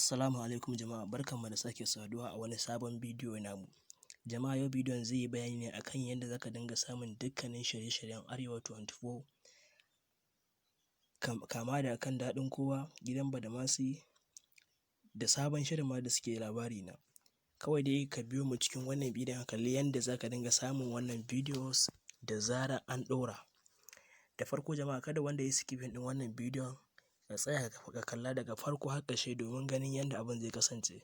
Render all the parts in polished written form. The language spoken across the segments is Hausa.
Assalamu alaikum jama'a, barkanmu da sake saduwa a wani sabon bidiyo namu. Jama'a, yau bidiyon zai yi bayani ne akan yadda zaka dinga samun dukkanin shirye-shiryen Arewa 24, kama daga kan Daɗin Kowa, Gidan Badamasi da sabon shirin ma da suke, Labari Na. Kawai dai ka biyo mu cikin wannan bidiyon ka kalli yadda zaka dinga samun wannan videos da zarar an ɗora. Da farko jama'a, kada wanda ya yi skipping ɗin wannan bidiyon, ka tsaya ka kalla daga farko har ƙarshe domin ganin yadda abin zai kasance.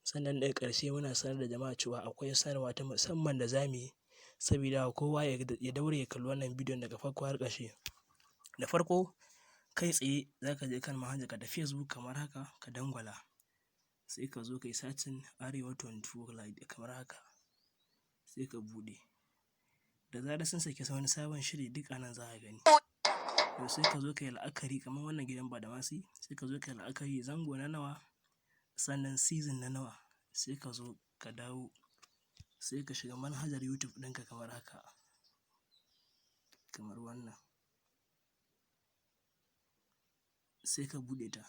Sannan daga ƙarshe muna sanar da jama'a cewa akwai sanarwa ta musamman da za mu yi, sabida kowa ya daure ya kalli wannan bidiyon daga farko har ƙarshe. Da farko, kai tsaye za ka je kan manhajarka ta Facebook kamar haka, ka dangwala, sai ka zo ka yi searching Arewa 24 Live kamar haka, sai ka buɗe. Da zarar sun saki wani sabon shiri, duk a nan za ka gani. To, sai ka zo ka yi la'akari kamar wannan Gidan Badamasi, sai ka zo ka yi la'akari zango na nawa, sannan season na nawa, sai ka zo ka dawo, sai ka shiga manhajar YouTube ɗinka kamar haka, kamar wannan. Sai ka buɗe ta.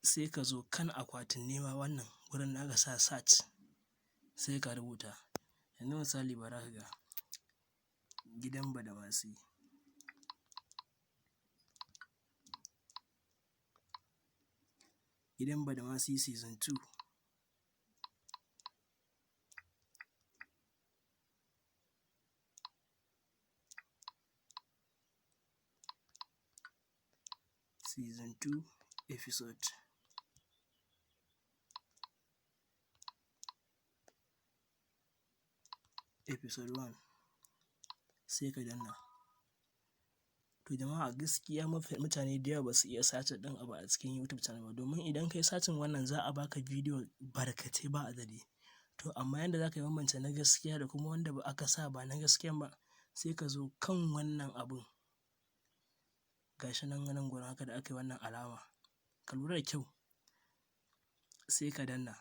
Sai ka zo kan akwatin nema, wannan wurin da aka sa search, sai ka rubuta. Yanzu misali, bara ka ga Gidan Badamasi. Gidan Badamasi season 2. Season 2 episode 1, sai ka danna. To jama'a, gaskiya mutane da yawa ba su iya searching ɗin abu a cikin YouTube channel ba, domin idan kai searching wannan, za a baka bidiyo barkatai ba adadi. To amma yanda za ka yi bambance na gaskiya da kuma wanda ba aka sa ba na gaskiyan ba, sai ka zo kan wannan abun. Ga shi nan, nan gurin haka da aka yi wannan alama. Ka lura da kyau, sai ka danna.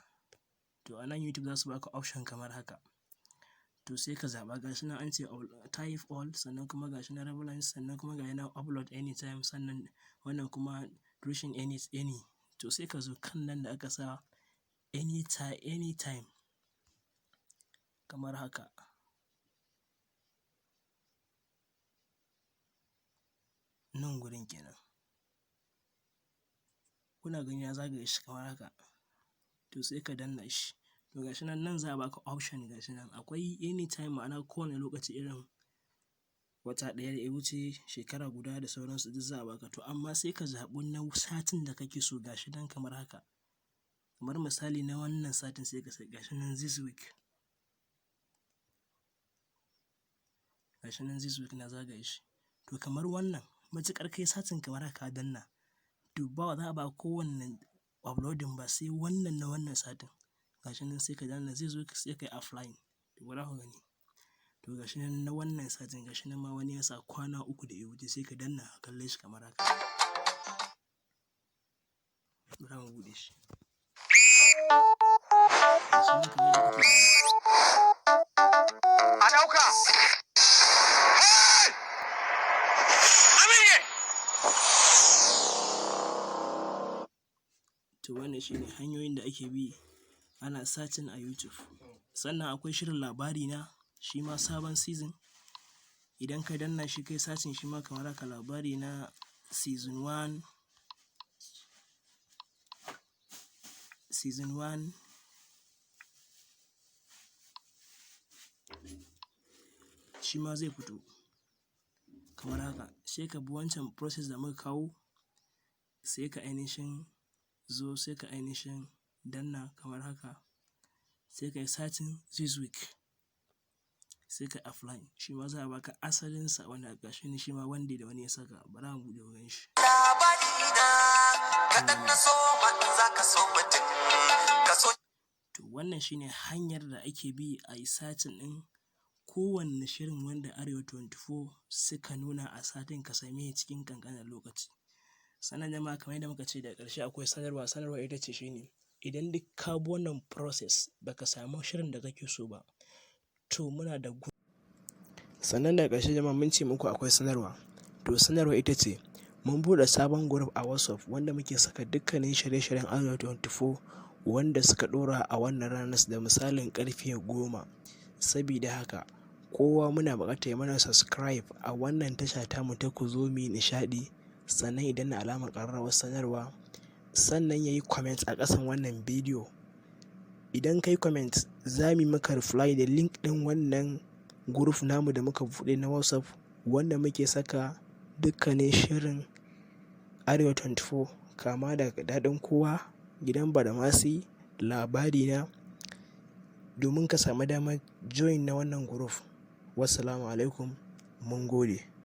To, a nan YouTube za su baka option kamar haka. To, sai ka zaɓa, ga shi nan an ce type all, sannan kuma ga shi nan relevance, sannan kuma ga nan upload anytime, sannan wannan kuma duration any. To, sai ka zo kan nan da aka sa anytime kamar haka. Nan gurin kenan. Kuna gani ya zagaye shi kamar haka. To, sai ka danna shi. To, ga shi nan, nan za a baka option, ga shi nan akwai anytime, ma'ana kowane lokaci, irin wata ɗaya da ya wuce, shekara guda da sauransu, duk za a baka. To amma sai ka zaɓi na satin da kake so, ga shi nan kamar haka. Kamar misali na wannan satin, sai ka ga shi nan this week. Ga shi nan this week, na zagaye shi. To, kamar wannan, matuƙar kai searching kamar haka ka danna, to ba za a ba kowanne uploading ba sai wannan na wannan satin. Ga shi nan, sai ka danna this week, sai ka yi applying. To, bara ku gani. To, ga shi nan na wannan satin, ga shi nan ma wani ya sa kwana 3 da ya wuce, sai ka danna ka kalle shi kamar haka. Bara mu buɗe shi. Ga shi nan kamar yadda kuke gani. A ɗauka! Hey! Aminye! To, wannan shine hanyoyin da ake bi ana searching a YouTube. Sannan akwai shirin Labari Na, shi ma sabon season. Idan ka danna shi, kai searching shi ma kamar haka, Labari Na season 1, season 1 shi ma zai fito kamar haka. Sai ka bi wancan process da muka kawo, sai ka ainihin zo, sai ka ainihin danna kamar haka, sai ka yi searching this week, sai ka yi applying. Shi ma za a baka asalinsa wanda ga shi nan, shi ma wanda da wani ya saka. Bara mu buɗe mu gan shi. Labari na kaɗan na so man za ka so mutum ka so. To, wannan shine hanyar da ake bi a yi searching ɗin kowanne shirin wanda Arewa 24 suka nuna a satin, ka same shi cikin ƙanƙanin lokaci. Sannan jama'a, kamar yadda muka ce, daga ƙarshe akwai sanarwa. Sanarwa ita ce shine idan duk ka bi wannan process baka samu shirin da kake so ba, to muna da sannan daga ƙarshe jama'a, mun ce muku akwai sanarwa. To, sanarwa ita ce Mun buɗe sabon group a WhatsApp wanda muke saka dukkanin shirye-shiryen Arewa 24 wanda suka ɗora a wannan ranar da misalin ƙarfe 10. Sabida haka kowa muna buƙatar ya mana subscribe a wannan tasha tamu ta Ku Zo Muyi Nishaɗi, sannan ya danna alamar ƙararrawar sanarwa, sannan ya yi comment a ƙasan wannan bidiyo. Idan ka yi comment, za mu yi maka reply da link ɗin wannan group namu da muka buɗe na WhatsApp wanda muke saka dukkanin shirin Arewa 24, kama daga Daɗin Kowa, Gidan Badamasi, Labarina, domin ka samu damar join na wannan group. Wassalamu alaikum, mun gode.